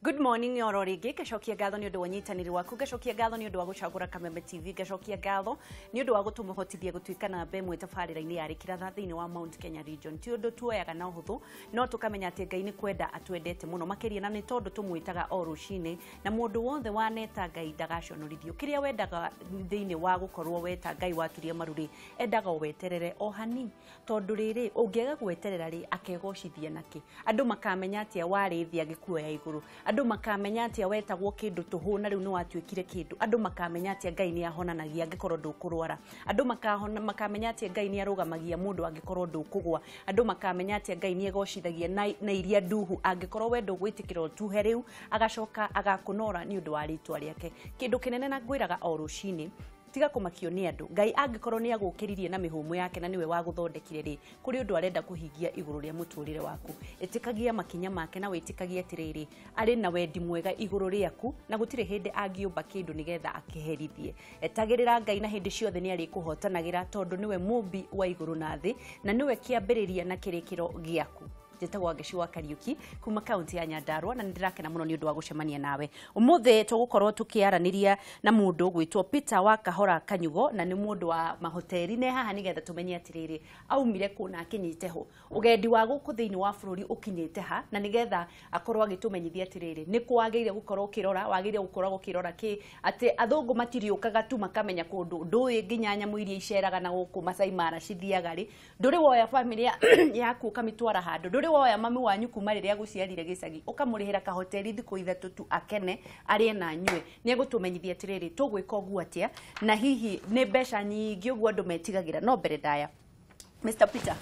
Good morning oro rĩngĩ. Ngacokia ngatho nĩ ũndũ wa ũnyitanĩri waku, ngacokia ngatho nĩ ũndũ wa gũcagũra Kameme TV, ngacokia ngatho nĩ ũndũ wa gũtũmũhotithia gũtuĩka namba ĩmwe tabarĩra-inĩ ya Rĩkĩratha thĩinĩ wa Mount Kenya region. Ti ũndũ tuoyaga na ũhũthũ, no tũkamenya atĩ Ngai nĩ kwenda atwendete mũno makĩria, na nĩ tondũ tũmwĩtaga o rũcinĩ, na mũndũ wothe waneta Ngai ndagaconorithio. Kĩrĩa wendaga thĩinĩ wa gũkorwo weta Ngai waturia maru-rĩ, endaga o weterere o hani, tondũ rĩrĩ ũngĩaga gweterera rĩ, akegocithia nakĩ? Andũ makamenya atĩa warĩ thĩ agĩkuoya igũrũ? Andũ makamenya atĩa wetagwo kĩndũ tũhũ na rĩu nĩ watuĩkire kĩndũ? Andũ makamenya atĩa Ngai nĩ ahonanagia angĩkorwo ndũkũrwara? Andũ makamenya atĩa Ngai nĩ arũgamagia mũndũ angĩkorwo ndũkũgwa? Andũ makamenya atĩa Ngai nĩ egocithagia na iria nduhu angĩkorwo we ndũgwĩtĩkĩra ũtuhe rĩu, agacoka agakũnora nĩ ũndũ wa rĩtwa rĩake? Kĩndũ kĩnene na ngwĩraga o rũcinĩ, tiga kũmakio nĩ andũ. Ngai angĩkorwo nĩ agũkĩririe na mĩhũmũ yake na nĩwe wagũthondekire rĩ, kũrĩ ũndũ arenda kũhingia igũrũ rĩa mũtũrĩre waku. Ĩtĩkagia makinya make na wĩtĩkagie atĩrĩrĩ, arĩ na wendi mwega igũrũ rĩaku, na gũtirĩ hĩndĩ angĩũmba kĩndũ nĩgetha akĩherithie. Etagĩrĩra Ngai na hĩndĩ ciothe nĩ arĩkũhotanagĩra, tondũ nĩwe mũmbi wa igũrũ na thĩ, na nĩwe kĩambĩrĩria na kĩrĩkĩro gĩaku. Njĩtagwo Angeci wa Kariuki kuma kaunti ya Nyandarua, na nĩ ndĩrakena mũno nĩ ũndũ wa gũcemania nawe ũmũthĩ. Tũgũkorwo tũkĩaranĩria na mũndũ gwĩtwo Peter wa Kahora Kanyugo, na nĩ mũndũ wa mahoteri ne haha nĩgetha tũmenye atĩrĩrĩ, aumire kũ na akinyĩte ho, ũgendi wa gũkũ thĩinĩ wa bũrũri ũkinyĩte ha, na nĩgetha akorwo agĩtũmenyithia atĩrĩrĩ, nĩ kũ wagĩrĩire gũkorwo ũkĩrora, wagĩrĩire gũkorwo ũkĩrora kĩ, atĩ athũngũ matiriũkaga tu makamenya kũndũ ndũĩ, nginya nyamũ iria iceraga na gũkũ Masai Mara cithiaga rĩ. Ndũrĩ woya bamĩrĩ yaku ũkamĩtwara handũ? Ndũrĩ woya mami wanyu kuma rĩrĩa agũciarire gĩcagi ũkamũrĩhĩra kahoteri thikũ 3 tu akene, arĩe na anyue? Nĩ egũtũmenyithia atĩrĩrĩ, tũgwĩka ũguo atĩa, na hihi nĩ mbeca nyingĩ ũguo andũ metigagĩra. No mbere ndaya, Mr. Peter,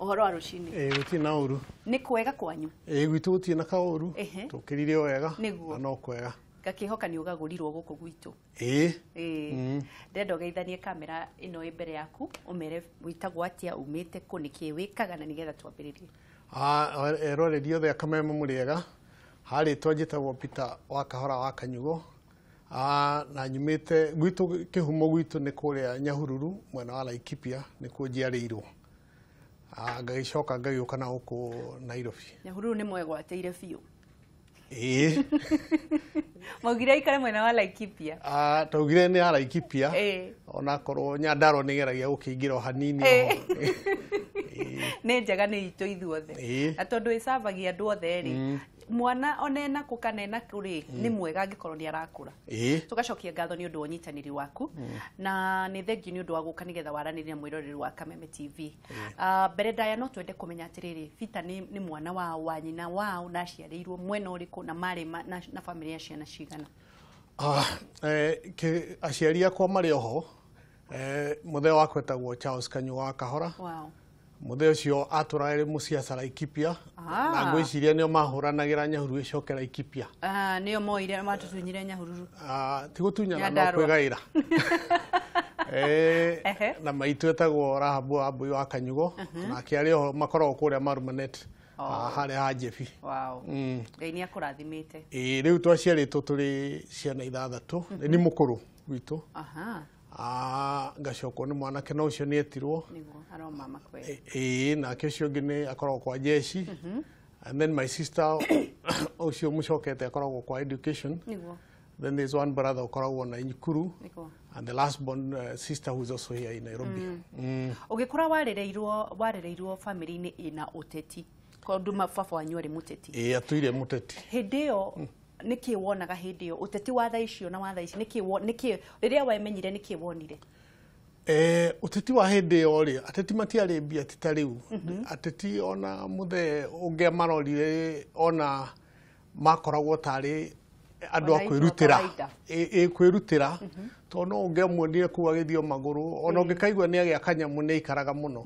ũhoro wa rũcinĩ? Ĩĩ, gũtirĩ na ũru. Nĩ kwega kwanyu? Ĩĩ, gwitũ gũtirĩ na kaũru. Tũkĩrire o wega. Na no kwega. Ngakĩhoka nĩ ũgagũrirwo gũkũ gwitũ. Ĩĩ. Ĩĩ, ndenda ũgeithanie kamera ĩno ĩ mbere yaku, ũmere wĩtagwo atĩa, umĩte kũ, nĩkĩ wĩkaga, na nĩgetha twambĩrĩrie. Ah, eroreri othe a Kameme, mũrĩega. Harĩtwa njĩtagwo Peter wa Kahora wa Kanyugo. Ah, na nyumĩte gwitũ, kĩhumo gwitũ nĩ kũrĩa Nyahururu, mwena wa Laikipia, nĩkuo njiarĩirwo. Ah, ngagĩcoka ngagĩũka na gũkũ Nairobi. Nyahururu nĩ mwegwatĩire biũ. Ĩĩ. Maugire aikare mwena wa Laikipia. Ah, taugire nĩ ya Laikipia, onakorwo Nyandarua nĩ ĩgeragia gũkĩingĩra o hanini oho. Nĩ njega, nĩ itũ ithuothe. Na tondũ ĩcavagia andũ othe rĩ, mwana ona ena kũ kana ena kũ rĩ, nĩ mwega angĩkorwo nĩ arakũra. Tũgacokia ngatho nĩ ũndũ wa ũnyitanĩri waku, na nĩ thengiũ nĩ ũndũ wa gũka nĩgetha waranĩrie na mwĩroreri wa Kameme TV. Ah, mbere ndaya no twende kũmenya atĩrĩrĩ, Peter nĩ mwana wao, wa nyina wao, na aciarĩirwo mwena ũrĩkũ, na marĩ na bamĩrĩ ya ciana cigana? Ah, aciari akwa marĩ oho. Mũthee wakwa etagwo Charles Kanyua wa Kahora. Mũthee ũcio atũraga arĩ mũciaca Laikipia, na ngwĩciria nĩo mahũranagĩra Nyahururu ĩcoke Laikipia. Ah, nĩo moire matũtunyire Nyahururu. Ah, ti gũtunyana, no Nyandarua. kwĩgaĩra. Na maitũ etagwo Rahabu wa Mbui wa Kanyugo, nake arĩ oho, makoragwo kũrĩa Marumanet. Ah, harĩa ha Njebi. Ngai nĩ akũrathimĩte. Ĩĩ, rĩu twaciarĩtwo tũrĩ ciana ithathatũ, nĩ ni mũkũrũ gwitũ. Ah, ngacokwo nĩ mwanake, no ũcio nĩ etirwo. Nĩguo aromama kwega. Ĩĩ, nake ũcio ũngĩ nĩ akoragwo kwa jeshi, and then my sister ũcio mũcokete akoragwo kwa education. Then there's one brother ũkoragwo na Nakuru, and the last born sister who is also here in Nairobi. Ũgĩkũra warereirwo famĩlĩ-inĩ ĩna ũteti, tondũ baba wanyu arĩ mũteti? Ĩĩ, atũire mũteti. Hĩndĩ ĩyo nĩkĩ wonaga hĩndĩ ĩyo, ũteti wa thaa icio na wa thaa ici, nĩkĩ rĩrĩa wemenyire, nĩkĩ wonire? Ũteti wa hĩndĩ ĩyo rĩ, ateti matiarĩ mbia ti ta rĩu. Ateti ona mũthee ũngĩamarorire, ona makoragwo tarĩ andũ a Wananchi wa kwĩrutĩra. kawaida. Ĩ kwĩrutĩra, tondũ no ũngĩamuonire kũu agĩthiĩ o magũrũ, ona ũngĩkaigua nĩ agĩa kanyamũ nĩ aikaraga mũno,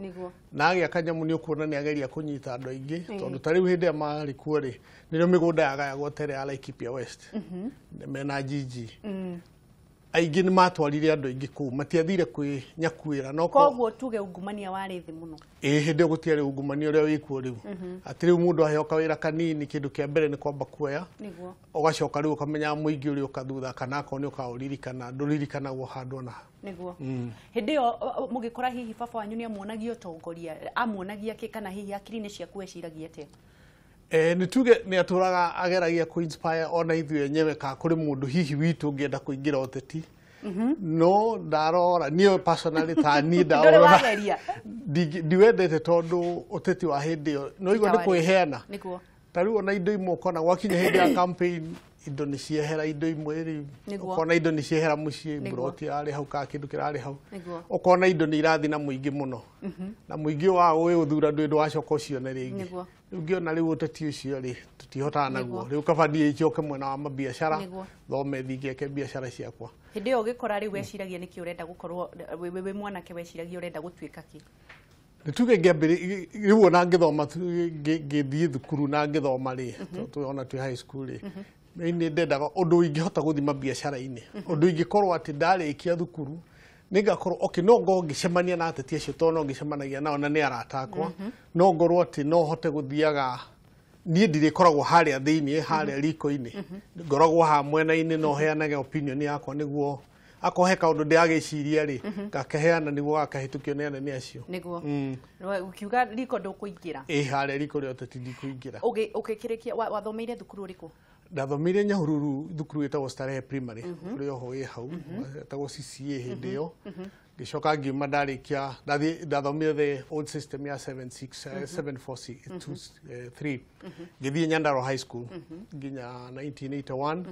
na agĩa kanyamũ nĩ ũkuona nĩ ageria kũnyita andũ aingĩ, tondũ ta rĩu hĩndĩ ĩrĩa marĩ kuo rĩ, nĩrĩo mĩgũnda yagayagwo tere ya Laikipia West mena Jiji, aingĩ nĩ matwarire andũ aingĩ kũu, matiathire kwĩ nyakuĩra no Koguo tuge ungumania warĩ thĩ mũno? Ĩĩ, hĩndĩ ĩyo gũtiarĩ ungumania ũrĩa wĩkuo rĩu, atĩ rĩu mũndũ aheo kawĩra kanini, kĩndũ kĩa mbere nĩ kwamba kuoya, ũgacoka rĩu ũkamenya mũingĩ ũrĩa ũka thutha, kana akorwo nĩ ũkaũririkana, ndũririkanagwo handũ ona ha. Nĩguo. Hĩndĩ ĩyo mũgĩkora, hihi baba wanyu nĩ amuonagia ũtongoria, amuonagia kĩ, kana hihi hakiri-inĩ ciaku eciragia atĩa? Nĩ tuge nĩ atũraga ageragia kũ inspire ona ithuĩ enyewe ka kũrĩ mũndũ hihi witũ ũngĩenda kũingĩra ũteti. No ndarora niĩ personally ta niĩ ndarora ndiwendete tondũ ũteti wa hĩndĩ ĩyo no igua nĩ kwĩheana. Ta rĩu ona indo imwe ũkona gwakinya hĩndĩ ya campaign indo nĩ ciehera indo imwe rĩu ũkona indo nĩ ciehera mũciĩ mburoti yarĩ hau ka kĩndũ kĩrarĩ hau ũkona indo nĩ irathiĩ na mũingĩ mũno na mũingĩ wa ũgũthura ndũĩ ndwacoka ũcione rĩngĩ. Rĩu ngĩona rĩu ũteti ũcio rĩ tũtihotaga naguo rĩu kaba niĩ njoke mwena wa mabiacara thome thiĩ ngeke biacara ciakwa. Hĩndĩ ĩyo ũgĩkora rĩu weciragia nĩkĩ ũrenda gũkorwo wĩ mwanake weciragia ũrenda gũtuĩka kĩ? Nĩ tuge ngĩambĩrĩria rĩu ona ngĩthoma ngĩthiĩ thukuru na ngĩthoma rĩ ona twĩ high school rĩ nĩ ndendaga ũndũ ingĩhota gũthiĩ mabiacara-inĩ ũndũ ingĩkorwo atĩ ndarĩkia thukuru nĩngakorwo okay no ngorwo ngĩcemania na ateti acio tondũ no ngĩcemanagia nao na nĩ arata akwa no ngorwo atĩ no hote gũthiaga niĩ ndirĩkoragwo harĩa thĩiniĩ harĩa riko-inĩ ngoragwo haha mwena-inĩ no heanage opinion yakwa nĩguo akorwo he kaũndũ ndĩragĩciria rĩ ngakeheana nĩguo gakahĩtũkio nĩ anene acio. Nĩguo ũkiuga riko ndũkũingĩra? Ĩ harĩa riko rĩa ũteti ndikũingĩra. Ũkĩkĩrĩkia wathomeire thukuru ũrĩkũ? Ndathomeire Nyahururu thukuru ĩtagwo Starehe Primary ũrĩa oho ĩ hau ĩtagwo CCA hĩndĩ ĩyo. Ngĩcoka ngiuma ndarĩkia ndathomire the old system ya 7 6 7 4 2 3 ngĩthiĩ Nyandarua High School nginya 1981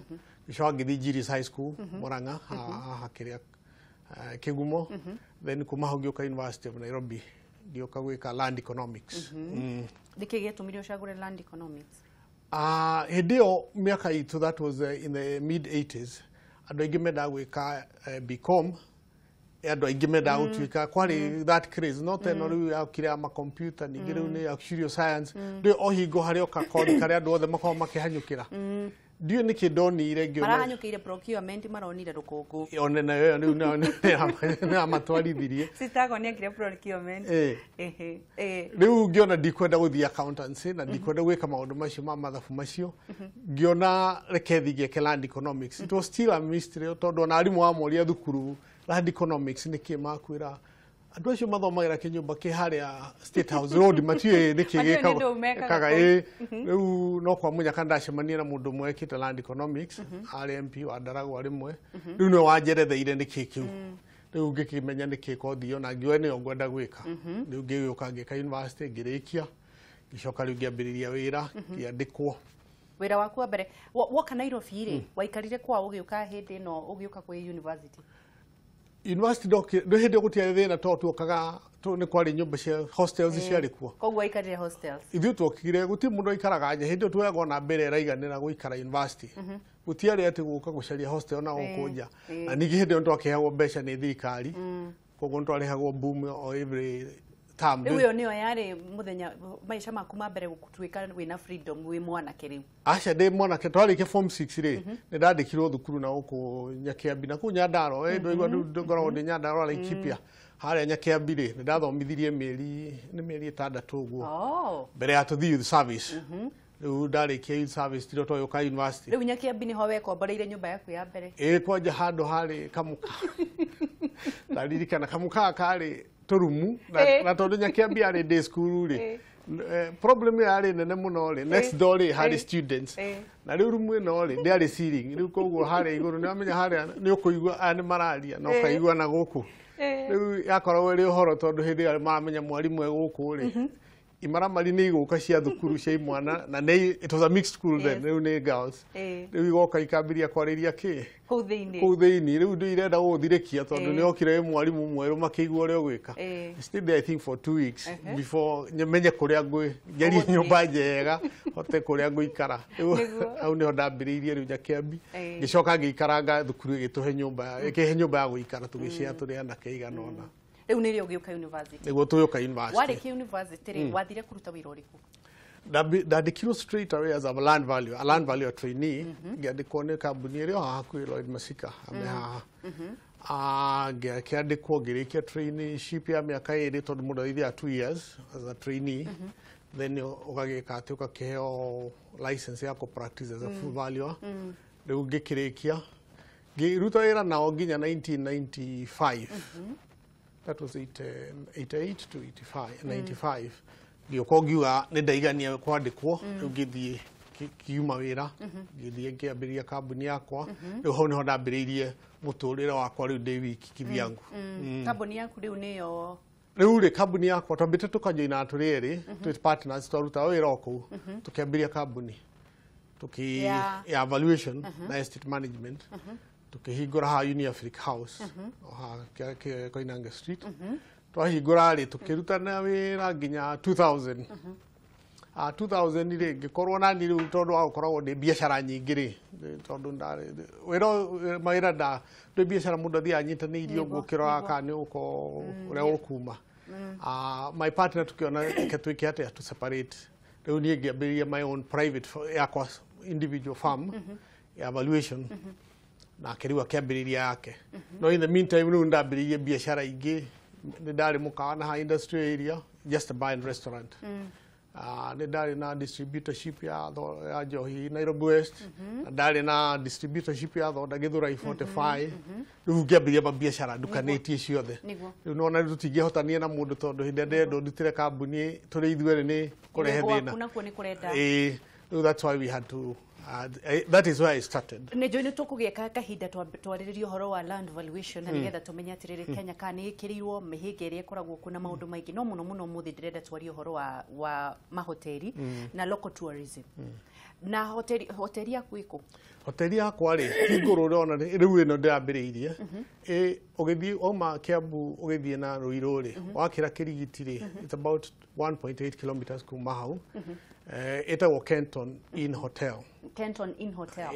ngĩcoka ngĩthiĩ Jiris High School Murang'a haha kĩrĩa Kĩgumo then kuma hau ngĩũka University of Nairobi ngĩũka gwĩka land economics. Nĩkĩ gĩatũmire ũcagũre land economics? Hĩndĩ ĩyo mĩaka itũ that was in the mid 80s andũ aingĩ mendaga gwĩka BCom andũ aingĩ mendaga gũtuĩka kwarĩ that craze no teno rĩu yakire ya makompiuta ningĩ rĩu nĩ actuarial science rĩu o hingo harĩ o kakothi karĩa andũ othe makoragwo makĩhanyũkĩra. Ndiũĩ nĩkĩ ndonire ngĩona marahanyũkĩire procurement maronire rũkũngũ one nayo ĩyo rĩu nĩ yamatwarithirie. Sitagwo nĩekire procurement. Rĩu ngĩona ndikwenda gũthiĩ accountancy na ndikwenda gwĩka maũndũ macio ma mathabu macio ngĩona reke thiĩ ngeke land economics. It was still a mystery tondũ ona arimũ wamoria thukuru land economics nĩkĩ makwĩra andũ acio mathomagĩra kĩnyũmba kĩ harĩa State House Road matiũĩ nĩkĩ gĩkaga. Rĩu no kwa mũnyaka ndacemania na mũndũ ũmwe wekĩte land economics arĩ MP wa Ndaragwa rĩmwe rĩu nĩwe wanjeretheire nĩkĩ kĩu rĩu ngĩkĩmenya nĩkĩ kothi ĩyo na ngiuga nĩyo ngwenda gwĩka. Rĩu ngĩgĩũka ngĩka university ngĩrĩkia ngĩcoka rĩu ngĩambĩrĩria wĩra ngĩandĩkwo. Wĩra waku wa mbere woka Nairobi rĩ waikarire kwa ũgĩũka hĩndĩ ĩno ũgĩũka kwĩ university? University ndokire hĩndĩ ĩyo gũtiarĩ thĩna tondũ tuokaga nĩ kwarĩ nyũmba cia hostels ciarĩ kuo. Koguo waikarire hostels? Ithuĩ tuokire gũtirĩ mũndũ waikaraga nja hĩndĩ ĩyo tuoyagwo na mbere ĩraiganĩra gũikara university. Gũtiarĩ atĩ gũka gũcaria hostel na gũkũ nja. Na ningĩ hĩndĩ ĩyo nĩtwakĩheagwo mbeca nĩ thirikari koguo nĩtwarĩhagwo boom o every term. Rĩu ĩyo nĩyo yarĩ mũthenya maica maku ma mbere gũtuĩka wĩna freedom wĩ mwanake rĩu? Aca ndĩ mwanake twarĩkia form 6 rĩ nĩ ndandĩkirwo thukuru na gũkũ Nyakĩambi na kũu Nyandarua ndwaigua ngoragwo ndĩ Nyandarua Laikipia harĩa Nyakĩambi rĩ nĩ ndathomithirie mĩeri nĩ mĩeri 6 ũguo mbere ya tũthiĩ youth service. Rĩu ndarĩkia youth service tiro twoyũka university. Rĩu Nyakĩambi nĩho wekomboreire nyũmba yaku ya mbere? Ĩ kwanja handũ harĩ kamuka ndaririkana kamuka karĩ tũrumu na tondũ Nyakĩambi yarĩ day school rĩ problem yarĩ nene mũno rĩ next door rĩ harĩ students na rĩu rumu ĩno rĩ ndĩarĩ ceiling rĩu koguo harĩa igũrũ nĩwamenya harĩa nĩ ũkũigua aya nĩ mararia na ũkaigua na gũkũ rĩu yakoragwo ĩrĩ ũhoro tondũ hĩndĩ ĩyo maramenya mwarimũ e gũkũ rĩ imaramari nĩ igũka cia thukuru cia imwana na nĩ it was a mixed school then rĩu nĩ girls rĩu igoka ikambĩrĩria kwarĩria kĩ kũu thĩinĩ kũu thĩinĩ rĩu ndũ irenda gũgũthirĩkia tondũ nĩ okire wĩ mwarimũ mwerũ makĩigua ũrĩa ũgwĩka. I stayed there I think for 2 weeks before menye kũrĩa ngerie nyũmba njega hote kũrĩa ngũikara. Hau nĩho ndambĩrĩirie rĩu Nyakĩambi ngĩcoka ngĩikaranga thukuru ĩgĩtũhe nyũmba ĩkĩhe nyũmba ya gũikara tũgĩcea tũrĩ anake igana ũna. Rĩu nĩrĩo ũgĩũka university? Nĩguo tũgĩũka university. Warĩkia university rĩ wathire kũruta wĩra ũrĩkũ? Ndandĩkirwo straight away as a land value trainee ngĩandĩkwo nĩ kambuni ĩrĩa o haha hakuhĩ Lloyd Masika ame haha. Ngĩandĩkwo ngĩrĩkia traineeship ya mĩaka 2 tondũ mũndũ athiaga 2 years as a trainee then ũgagĩka atĩ ũgakĩheo license ya kũ practice as a full valuer. Rĩu ngĩkĩrĩkia ngĩruta wĩra nao nginya 1995. That was 88 to 85, 95. Ngĩũka ngiuga nĩ ndaigania kwandĩkwo, rĩu ngĩthiĩ kiuma wĩra, ngĩthiĩ ngĩambĩrĩria kambuni yakwa. Rĩu hau nĩho ndambĩrĩirie mũtũrĩre wakwa rĩu ndĩ wiki kivyangu. Kambuni yaku rĩu nĩyo? Rĩu rĩ, kambuni yakwa twambĩte tũkajoina tũrĩ erĩ, twĩ partners, twarutaga wĩra o kũu, tũkĩambĩrĩria kambuni tuki ya valuation na estate management, tukihingũra haha Uni Africa House o haha Koinange Street. Twahingũra rĩ, tukĩrutana wĩra nginya 2000. 2000 rĩ, ngĩkorwo nani rĩu, tondũ wa gũkoragwo ndĩ biacara nyingĩ rĩ, tondũ ndarĩ wĩra mawĩra nda ndĩ biacara, mũndũ athiaga anyitanĩirie ũguo, ũkĩroraga kana nĩ ũgũkorwo ũrĩa ũkuma. My partner tukiona reke twĩke atĩa, to separate. Rĩu niĩ ngĩambĩrĩria my own private yakwa individual firm ya valuation, nake rĩu akĩambĩrĩria yake. No in the meantime rĩu ndambĩrĩirie biacara ingĩ. Nĩ ndarĩ mũkawa na haha industrial area, just a bar and restaurant. Nĩ ndarĩ na distributorship ya njohi Nairobi West, na ndarĩ na distributorship ya thonda Githurai 45. Rĩu ngĩambĩrĩria mabiacara ndukanĩtie ciothe. Rĩu nona tũtingĩhotania na mũndũ, tondũ hĩndĩ ĩrĩa ndĩrenda ndutĩre kambuni tũrĩ ithuerĩ nĩ kũrehe Gwaku thĩna. Nakuo nĩ kũrenda. Ĩĩ, rĩu that's why we had to that is where I started. Nĩ njũĩ nĩ tũkũgĩa kahinda twarĩrĩrie ũhoro wa land valuation, na nĩgetha tũmenye atĩrĩrĩ, Kenya kana nĩ ĩkĩrĩirwo mĩhĩnga ĩrĩa ĩkoragwo kuo na maũndũ maingĩ. No mũno mũno ũmũthĩ ndĩrenda twarie ũhoro wa mahoteri na local tourism. Na hoteri yaku ĩkũ? Hoteli yakwa rĩ, hingũrũ ũrona rĩu ĩno ndĩrambĩrĩirie ĩ, ũgĩthiĩ wauma Kiambu ũgĩthiĩ na Ruiru rĩ, wakĩra Kĩrigiti rĩ, it's about 1.8 kilometers kuma hau. Ĩtagwo Kenton Inn Hotel. Kenton Inn Hotel.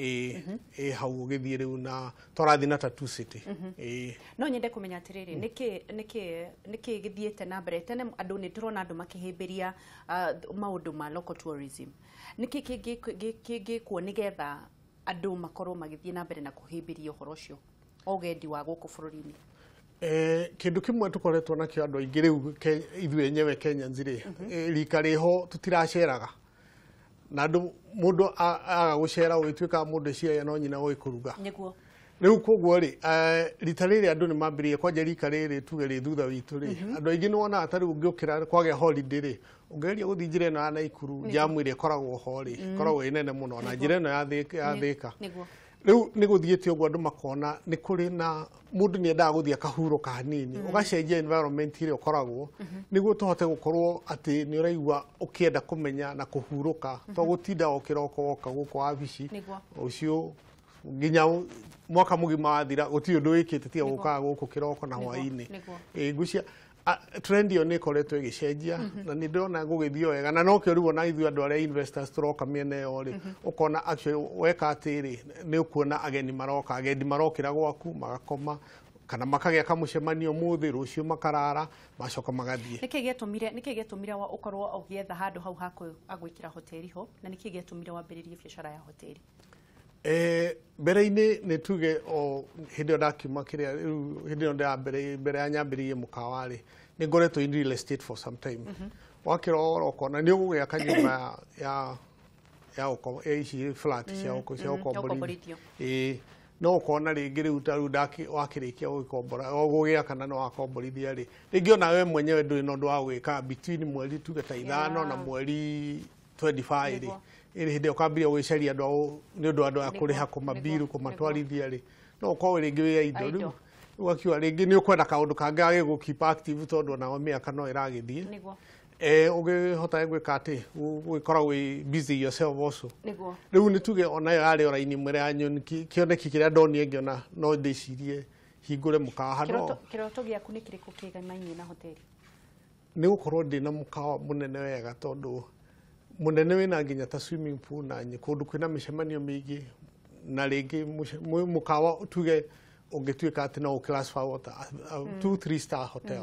Ĩ hau ũgĩthiĩ rĩu na twarathiĩ na Tatu City, ĩ. No nyende kũmenya atĩrĩrĩ, nĩkĩ gĩthiĩte na mbere? Tene andũ nĩ tũrona andũ makĩhĩmbĩria maũndũ ma local tourism. Nĩkĩ kĩngĩkwo nĩgetha andũ makorwo magĩthiĩ na mbere na kũhĩmbĩria ũhoro ũcio wa ũgendi wa gũkũ bũrũri-inĩ? Kĩndũ kĩmwe tũkoretwo nakĩo andũ aingĩ rĩu, ithuĩ enyewe Kenyans rĩ, rika rĩho tũtiraceraga, na andũ mũndũ aga gũcera ũgĩtuĩkaga mũndũ eciaria no nyina ũĩ kũruga. Rĩu koguo rĩ, rita rĩrĩ andũ nĩ mambĩrĩria kwanja, rika rĩrĩ tuge rĩ thutha witũ rĩ, andũ aingĩ nĩ wonaga ta rĩu ũngĩũkĩra kwagĩa holiday rĩ, ũngĩgeria gũthiĩ njĩra ĩno ya Naikuru, jamu ĩrĩa ĩkoragwo ho rĩ, ĩkoragwo ĩ nene mũno, na njĩra ĩno ya Thĩka. Rĩu nĩ gũthiĩte ũguo, andũ makona nĩ kũrĩ na mũndũ nĩ endaga gũthiĩ akahurũka hanini, ũgacenjia environment ĩrĩa ũkoragwo, nĩguo tũhote gũkorwo atĩ nĩ ũraigua ũkĩenda kũmenya na kũhurũka, to gũtinda o kĩroko woka gũkũ wabici, rũciũ nginya mwaka mũgima wathira gũtirĩ ũndũ wĩkĩte tiga gũkaga gũkũ kĩroko na hwaĩ-inĩ. Ĩ, ngwĩciria trend ĩyo nĩ ĩkoretwo ĩgĩcenjia, na nĩ ndĩrona gũgĩthiĩ wega, na nokĩo rĩu ona ithuĩ andũ arĩa investors tũroka mĩena ĩyo rĩ, ũkona actually weka atĩrĩ, nĩ ũkuona ageni maroka, agendi marokĩra gwaku magakoma kana makagĩa kamũcemanio ũmũthĩ, rũciũ makarara, macoka magathiĩ. Nĩkĩ gĩatũmire ũkorwo ũgĩetha handũ hau ha gwĩkĩra hoteri ho, na nĩkĩ gĩatũmire wambĩrĩrie biacara ya hoteri? Mbere-inĩ nĩ tuge o hĩndĩ ĩyo ndakiuma kĩrĩa, rĩu hĩndĩ ĩyo ndĩrambĩrĩirie, mbere ya nyambĩrĩirie mũkawa rĩ, nĩ ngoretwo in real estate for some time. Wakĩrora ũkona nĩ ũgũgĩaka nyũmba ya ya ici flat cia ũkomborithio. Ũkomborithio. Ĩĩ, no ũkona rĩngĩ rĩu ta rĩu wakĩrĩkia gũgĩkombora o gũgĩaka na nĩ wakomborithia rĩ, rĩngĩ ona we mwenyewe ndũrĩ na ũndũ wa gwĩka between mweri tuge ta 5 na mweri 25 rĩ, ĩrĩ hĩndĩ ĩyo ũkambĩrĩria gwĩcaria andũ nĩ ũndũ wa andũ a kũrĩha kũmabiru kũmatwarithia rĩ, no ũkorwo rĩngĩ wĩ idle. Rĩu Idle. ũgakiuga rĩngĩ nĩ ũkwenda kaũndũ kangĩ gagĩgũ keep active, tondũ onao mĩaka no ĩragĩthiĩ. Ũngĩhota gwĩka atĩ gũgĩkoragwo wĩ busy yourself also. Rĩu nĩ tuge onayo yarĩ o raini ĩmwe ya nyoni, kĩoneki kĩrĩa ndonire ngĩona no ndĩcirie hingũre mũkawa handũ. Kĩroto gĩaku nĩ kĩrĩkũ kĩganaine na hoteri? Nĩ gũkorwo ndĩna mũkawa mũnene wega, tondũ mũnene wĩna nginya ta swimming pool na kũndũ kwĩna mĩcemanio mĩingĩ, na rĩngĩ mũkawa tuge ũngĩtuĩka atĩ no ũclassify ta a 2 3 star hotel.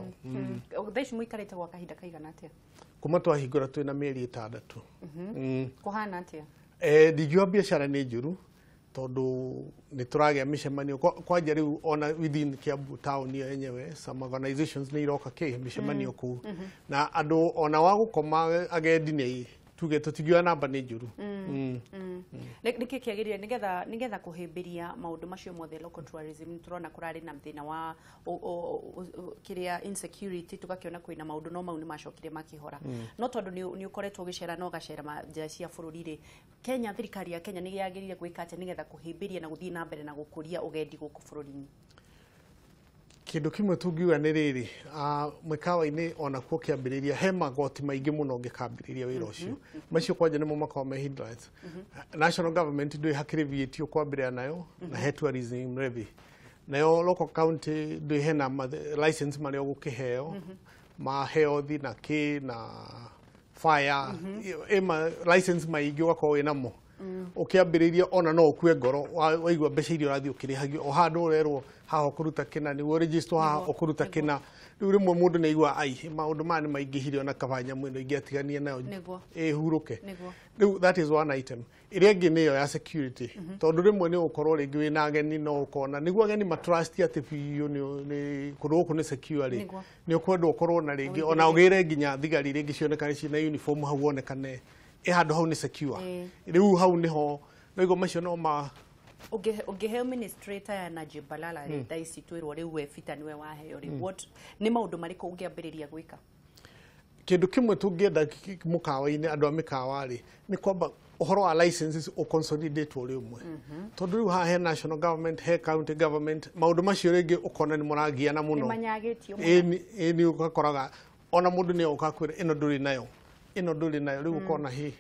Thaa ici mũikarĩte gwa kahinda kaigana atĩa? Kuma twahingũra twĩna mĩeri 6. Kũhana atĩa? Ndingiuga biacara nĩ njũru, tondũ nĩ tũragĩa mĩcemanio kwanja rĩu ona within Kiambu town ĩyo yenyewe, some organizations nĩ iroka kĩ mĩcemanio kũu, na andũ ona wa gũkoma agendi nĩ Tuge tũtingiuga namba nĩ njũru. Nĩkĩ kĩagĩrĩire nĩgetha kũhĩmbĩria maũndũ macio mothe local tourism? Nĩ tũrona kũrarĩ na thĩna wa kĩrĩa insecurity, tũgakĩona kwĩna maũndũ, no mau nĩ macokire makĩhora. No tondũ nĩ ũkoretwo ũgĩcera na ũgacera nja cia bũrũri rĩ, Kenya, thirikari ya Kenya nĩ yagĩrĩire gwĩka atĩa nĩgetha kũhĩmbĩria na gũthiĩ na mbere na gũkũria ũgendi gũkũ bũrũri-inĩ? Kĩndũ kĩmwe tũngiuga nĩ rĩrĩ, mĩkawa-inĩ onakuo kĩambĩrĩria he magoti maingĩ mũno ũngĩkambĩrĩria wĩra ũcio. Macio kwanja nĩmo makoragwo me hindrance. National government ndũĩ hakĩrĩ VAT ũkwambĩrĩria nayo, na he tourism levy. Nayo local county ndũĩ hena license marĩa ũgũkĩheo ma health na kĩ na fire, ĩ license maingĩ ũgakorwo wĩnamo. Ũkĩambĩrĩria ona no ũkue ngoro waigua mbeca iria ũrathiĩ ũkĩrĩhagio o handũ ũrerwo haha ũkũruta kĩna nĩguo register, haha ũkũruta kĩna. Rĩu rĩmwe mũndũ nĩ aigua ai maũndũ maya nĩ maingĩhire, ona kaba nyamũ ĩno ingĩatigania nayo ĩhurũke. Rĩu that is one item. Ĩrĩa ĩngĩ nĩ ĩyo ya security, tondũ rĩmwe nĩ ũgũkorwo rĩngĩ wĩna ageni no ũkona nĩguo ageni matrust atĩ biũ nĩ kũndũ gũkũ nĩ secure rĩ, nĩ ũkwenda ũkorwo na rĩngĩ ona ũgĩre nginya thigari rĩngĩ cionekane ciĩna uniform hau, wonekane ĩ handũ hau nĩ secure. Rĩu hau nĩho noiguo macio no ma Ũngĩheo ministry ta ya Najib Balala rĩ, thaa ici twĩrwo rĩu we Peter nĩwe waheo rĩ, what nĩ maũndũ marĩkũ ũngĩambĩrĩria gwĩka? Kĩndũ kĩmwe tũngĩenda mũkawa-inĩ, andũ a mĩkawa rĩ, nĩ kwamba ũhoro wa licenses ũconsolidate ũrĩ ũmwe, tondũ rĩu haha he national government, he county government, maũndũ macio rĩngĩ ũkona nĩ mũragiana mũno. Nĩ manyagĩtio mũno. Ĩni ũgakoraga ona mũndũ nĩ oka kwĩra ĩno ndũrĩ nayo, ĩno ndũrĩ nayo. Rĩu ũkona hĩ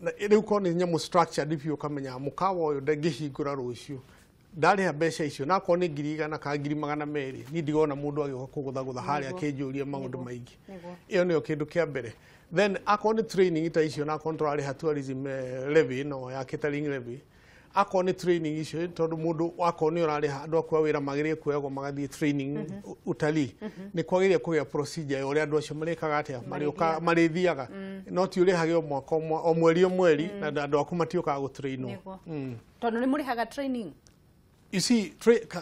rĩu korwo nĩ nyamũ structured biũ, ũkamenya mũkawa ũyũ ndangĩhingũra rũciũ ndarĩha mbeca icio, na akorwo nĩ 100,000 kana 200,000, niĩ ndigona mũndũ agĩũka kũgũthagũtha harĩa akĩnjũria maũndũ maingĩ. Ĩyo nĩyo kĩndũ kĩa mbere. Then akorwo nĩ training ta icio, na akorwo tũrarĩha tourism levy ĩno ya catering levy, akorwo nĩ training icio, tondũ mũndũ akorwo nĩ ũrarĩha andũ aku a wĩra magĩrĩire kuoyagwo magathiĩ training utalii, nĩ kwagĩrĩire kũgĩa procedure ya ũrĩa andũ acio marĩkaga atĩa, marĩũka marĩthiaga, no ti ũrĩhage o mwaka o mweri o mweri na andũ aku matiũkaga gũtrainwo. Tondũ nĩ mũrĩhaga training. You see,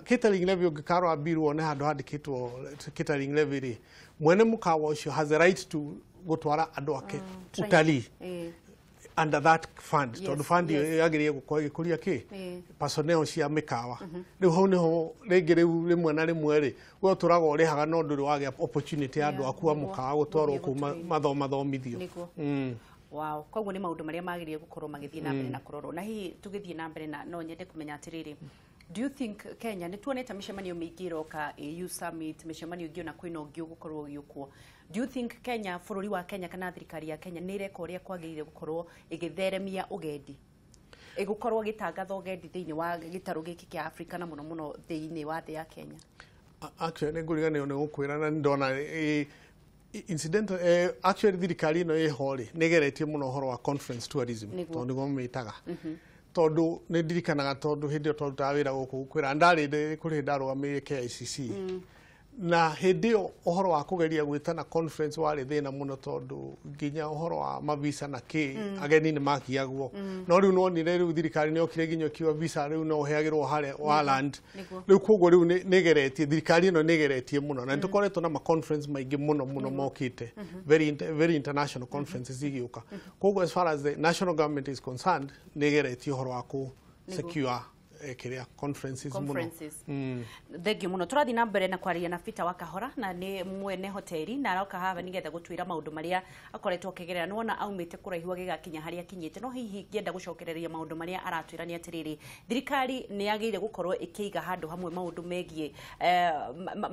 catering levy, ũngĩkarora bill wone handũ handĩkĩtwo catering levy rĩ, mwene mũkawa ũcio has a right to gũtwara andũ ake utalii under that fund, tondũ fund ĩyo yagĩrĩire gũkorwo ĩgĩkũria kĩ personnel cia mĩkawa. Rĩu hau nĩho rĩngĩ rĩu rĩmwe na rĩmwe rĩ, we ũtũraga ũrĩhaga no ndũrĩ wagĩa opportunity ya andũ aku a mũkawa gũtwarwo kũu mathomathomithio. Wow, koguo nĩ maũndũ marĩa magĩrĩire gũkorwo magĩthiĩ na mbere na kũrorwo. Na hihi tũgĩthiĩ na mbere, na no nyende kũmenya atĩrĩrĩ, do you think Kenya, nĩ tuonete mĩcemanio mĩingĩ ĩroka, AU summit, mĩcemanio ĩngĩ ona kwĩna ũngĩ ũgũkorwo ũgĩũkwo, do you think Kenya, bũrũri wa Kenya kana thirikari ya Kenya nĩ ĩreka ũrĩa kwagĩrĩire gũkorwo ĩgĩtheremia ũgendi, ĩgũkorwo ĩgĩtangatha ũgendi thĩinĩ wa gĩtarũ gĩkĩ kĩa Africa na mũno mũno thĩinĩ wa thĩ ya Kenya? Actually nĩ ngũriganĩrwo nĩ gũkwĩra na nĩ ndona incidental, actually thirikari ĩno ĩho rĩ, nĩ ĩgeretie mũno ũhoro wa conference tourism, tondũ nĩguo mamĩtaga, tondũ nĩ ndirikanaga, tondũ hĩndĩ ĩyo twarutaga wĩra gũkũ gũkwĩra ndarĩ kũrĩ hĩndĩ ndarũgamĩrĩire KICC, na hĩndĩ ĩyo ũhoro wa kũgeria gwĩtana conference warĩ thĩna mũno, tondũ nginya ũhoro wa mavisa na kĩ, ageni nĩ magiagwo. No rĩu nonire rĩu thirikari nĩ yokire nginya ĩkiuga visa rĩu no ũheagĩrwo harĩa wa land. Rĩu koguo rĩu nĩ ĩgeretie, thirikari ĩno nĩ ĩgeretie mũno, na nĩ tũkoretwo na ma conference maingĩ mũno mũno mokĩte, very international conferences igĩũka. Koguo as far as the national government is concerned, nĩ ĩgeretie ũhoro wa kũ secure kĩrĩa conferences mũno. Conferences. Thengio mũno. Tũrathiĩ na mbere na kwaria na Peter Wakahora, na nĩ mwene hoteli, na aroka haha nĩgetha gũtwĩra maũndũ marĩa akoretwo akĩgerera. Nĩ wona aumĩte kũraihu agĩgakinya harĩa akinyĩte. No hihi ngĩenda gũcokereria maũndũ marĩa aratwĩra nĩ atĩrĩrĩ, thirikari nĩ yagĩrĩire gũkorwo ĩkĩiga handũ hamwe maũndũ megiĩ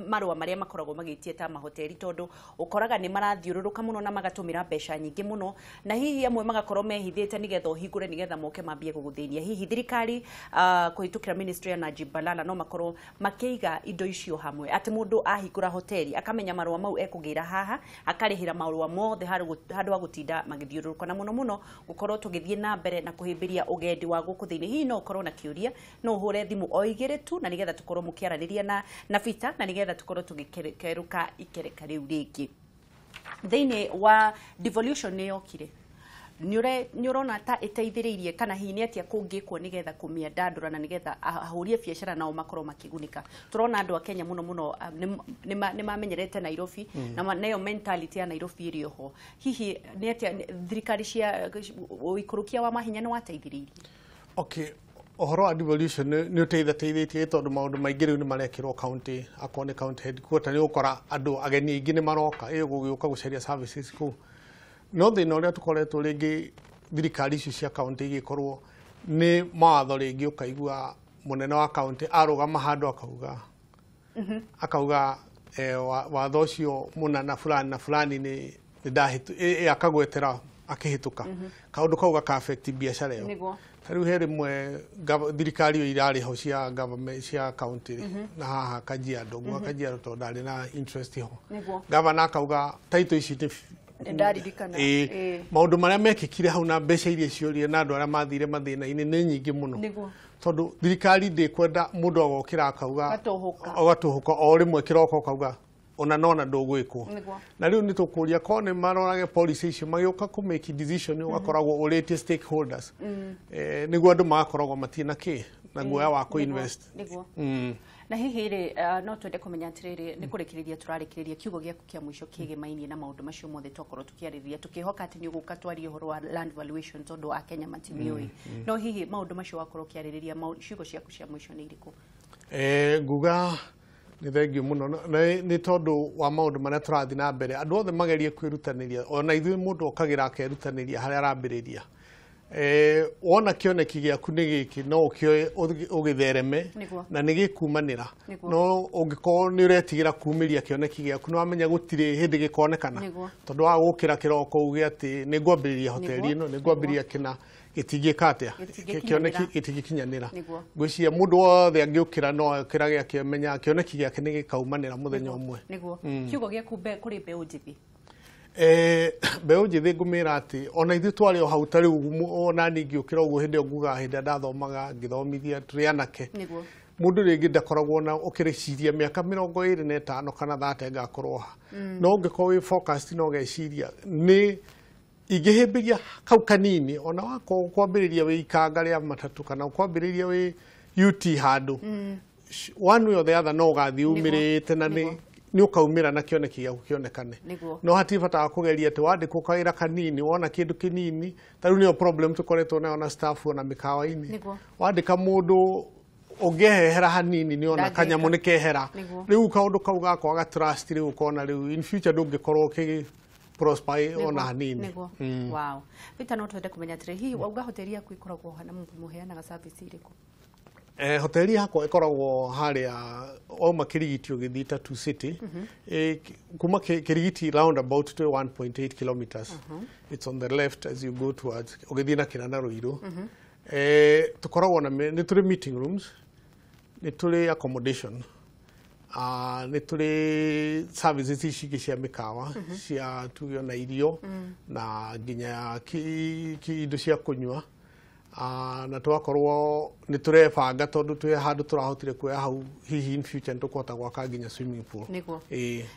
marũa marĩa makoragwo magĩtie ta mahoteli, tondũ ũkoraga nĩ marathiũrũrũka mũno na magatũmĩra mbeca nyingĩ mũno, na hihi amwe magakorwo mehithĩte nĩgetha ũhingũre nĩgetha moke mambie gũgũthĩnia. Hihi thirikari kũhĩtũkĩra ministry ya Najib Balala no makorwo makĩiga indo icio hamwe, atĩ mũndũ ahingũra hoteli akamenya marũa mau ekũgĩra haha, akarĩhĩra marũa mothe handũ ha gũtinda magĩthiũrũrũka, na mũno mũno gũkorwo tũgĩthiĩ na mbere na kũhĩmbĩria ũgendi wa gũkũ thĩinĩ. Hihi no ũkorwo na kĩũria, no ũhũre thimũ o igĩrĩ tu, na nĩgetha tũkorwo mũkĩaranĩria na Peter, na nĩgetha tũkorwo tũgĩkerũka ikereka rĩu rĩngĩ. Thĩinĩ wa devolution nĩ yokire. Nĩ ũrona ta ĩteithĩrĩirie kana hihi nĩ atĩa kũngĩkwo nĩgetha kũmĩandandũra na nĩgetha ahũri a biacara nao makorwo makĩgunĩka? Tũrona andũ a Kenya mũno mũno nĩ mamenyerete Nairobi na nayo mentality ya Nairobi ĩrĩ oho. Hihi nĩ atĩa thirikari cia ũikũrũkia wa mahinya nĩ wateithĩrĩirie? Okay, ũhoro wa devolution nĩ ũteithateithĩtie tondũ maũndũ maingĩ rĩu nĩ marekĩrwo county, akorwo nĩ county headquarter nĩ ũgũkora andũ ageni aingĩ nĩ maroka ĩ gũgĩũka gũcaria services kũu. No thĩna ũrĩa tũkoretwo rĩngĩ thirikari icio cia county igĩkorwo nĩ mawatho, rĩngĩ ũkaigua mũnene wa county arũgama handũ akauga watho ũcio mũna na fulani na fulani nĩ ndahĩtũ, akagwetera akĩhĩtũka kaũndũ kau gaka affect biacara ĩyo. Ta rĩu he rĩmwe thirikari ĩyo irarĩ ho cia government cia county na haha Kajiado, gwa Kajiado tondũ ndarĩ na interest ho, gavana akauga title ici nĩ ndaririkana maũndũ marĩa mekĩkire hau na mbeca iria ciorire na andũ arĩa mathire mathĩna-inĩ nĩ nyingĩ mũno, tondũ thirikari ndĩkwenda mũndũ agokĩra akauga agatũhũka o rĩmwe kĩroko akauga ona nona ndũgwĩkwo. Na rĩu nĩ tũkũria korwo nĩ marorage policy icio magĩũka kũ make decision ũgakoragwo ũrĩtie stakeholders, nĩguo andũ magakoragwo matirĩ na kĩ na guoya wa kũ invest. Na hihi rĩ no twende kũmenya atĩrĩrĩ, nĩ kũrĩkĩrĩria tũrarĩkĩrĩria kiugo gĩaku kĩa mũico kĩgĩmainie na maũndũ macio mothe twakorwo tũkĩarĩrĩria, tũkĩhoka atĩ nĩ ũgũka twarie ũhoro wa land valuation tondũ Akenya matimĩũĩ. No hihi maũndũ macio wakorwo ũkĩarĩrĩria, ciugo ciaku cia mũico nĩ irĩkũ? Nguga nĩ thengiũ mũno nĩ tondũ wa maũndũ marĩa tũrathiĩ na mbere, andũ othe magerie kwĩrutanĩria, ona ithuĩ mũndũ okagĩra akerutanĩria harĩa arambĩrĩria. Wona kĩoneki gĩaku nĩ gĩkĩ no ũkĩoe ũgĩthereme na nĩ gĩkumanĩra, no ũngĩkorwo nĩ ũretigĩra kumĩria kĩoneki gĩaku nĩ wamenya gũtirĩ hĩndĩ gĩkonekana, tondũ wa gũkĩra kĩroko uge atĩ nĩ ngwambĩrĩria hoteli ĩno, nĩ ngwambĩrĩria kĩna, gĩtingĩka atĩa, kĩoneki gĩtingĩkinyanĩra. Ngwĩciria mũndũ wothe angĩũkĩra no okĩrage akĩmenya kĩoneki gĩake nĩ gĩkaumanĩra mũthenya ũmwe. Kiugo gĩaku kũrĩ mbeũ njĩthĩ? Mbeũ njĩthĩ ngũmĩra atĩ ona ithuĩ twarĩ o hau ta rĩu ona niĩ ngĩũkĩra ũguo hĩndĩ ĩyo ngugaga hĩndĩ ĩrĩa ndathomaga ngĩthomithia tũrĩ anake, mũndũ rĩngĩ ndakoragwo na ũkĩrĩciria mĩaka 25 kana 30 ngakorwo ha, no ũngĩkorwo wĩ focused na ũgeciria nĩ ingĩhĩmbĩria kau kanini, ona wakorwo kwambĩrĩria wĩ ikanga rĩa matatũ kana kwambĩrĩria wĩ UT handũ, one way or the other no ũgathiĩ umĩrĩte na nĩ ũkaumĩra na kĩoneki gĩaku kĩonekane. No hatirĩ bata wa kũgeria atĩ wandĩkwo kawĩra kanini wona kĩndũ kĩnini, ta rĩu nĩyo problem tũkoretwo nayo na staff ona mĩkawa-inĩ. Wandĩka mũndũ ũngĩehehera hanini nĩ ona kanyamũ nĩ kehera, rĩu kaũndũ kau gakwaga trust, rĩu ũkona rĩu in future ndũngĩkorwo ũkĩ prosper ona hanini. Wow. Peter, no twende kũmenya atĩrĩ, hihi wauga hoteli yaku ĩkoragwo ha na mũheanaga service irĩkũ? Hoteli yakwa ĩkoragwo harĩa wauma Kĩrigiti ũgĩthiĩ Tatu City, kuma Kĩrigiti roundabout to 1.8 kilometers. It's on the left as you go towards ũgĩthiĩ na kĩrana Ruiru. Tũkoragwo na nĩ tũrĩ meeting rooms, nĩ tũrĩ accommodation, nĩ tũrĩ services ici ingĩ cia mĩkawa cia tuge ona irio na nginya indo cia kũnyua, na tũgakorwo nĩ tũrebanga tondũ twĩ handũ tũrahotire kuoya hau, hihi in future nĩ tũkũhota gwaka nginya swimming pool.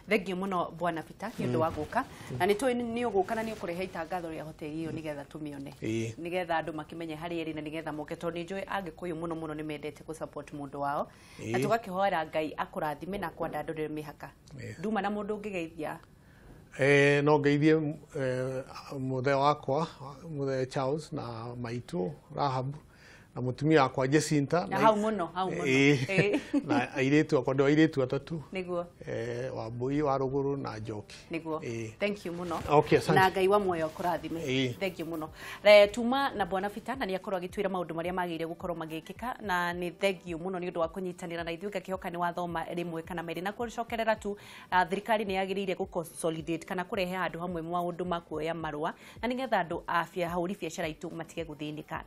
Thengiũ mũno Bwana Peter nĩ ũndũ wa gũka, na nĩ tũĩ nĩ ũgũka na nĩ ũkũrehe itangatho rĩa hoteli ĩyo nĩgetha tũmĩone, nĩgetha andũ makĩmenye harĩa ĩrĩ na nĩgetha moke, tondũ nĩ njũĩ Agĩkũyũ mũno mũno nĩ mendete gũ support mũndũ wao, na tũgakĩhoera Ngai akũrathime na akwandandũrĩre mĩhaka. Nduma na mũndũ ũngĩgeithia? No ngeithie mũthee wakwa mũthee Charles na maitũ Rahab na mũtumia wakwa Jacinta na hau mũno, hau mũno na airĩtu akwa, ndĩ airĩtu atatũ nĩguo, Wambui wa Rũgũrũ na Njoki. Nĩguo. Thank you mũno. Okay, asante. Na Ngai wa muoyo akũrathime. Thank you mũno. Tuma na Bwana Peter na nĩ akorwo agĩtwĩra maũndũ marĩa magĩrĩire gũkorwo magĩkĩka, na nĩ thank you mũno nĩ ũndũ wa kũnyitanĩra na ithuĩ. Ngakĩhoka nĩ wathoma rĩmwe kana merĩ, na kũcokerera tu thirikari nĩ yagĩrĩire gũ consolidate kana kũrehe handũ hamwe maũndũ ma kuoya marũa, na nĩgetha andũ a ahũri biacara aitũ matige gũthĩnĩka.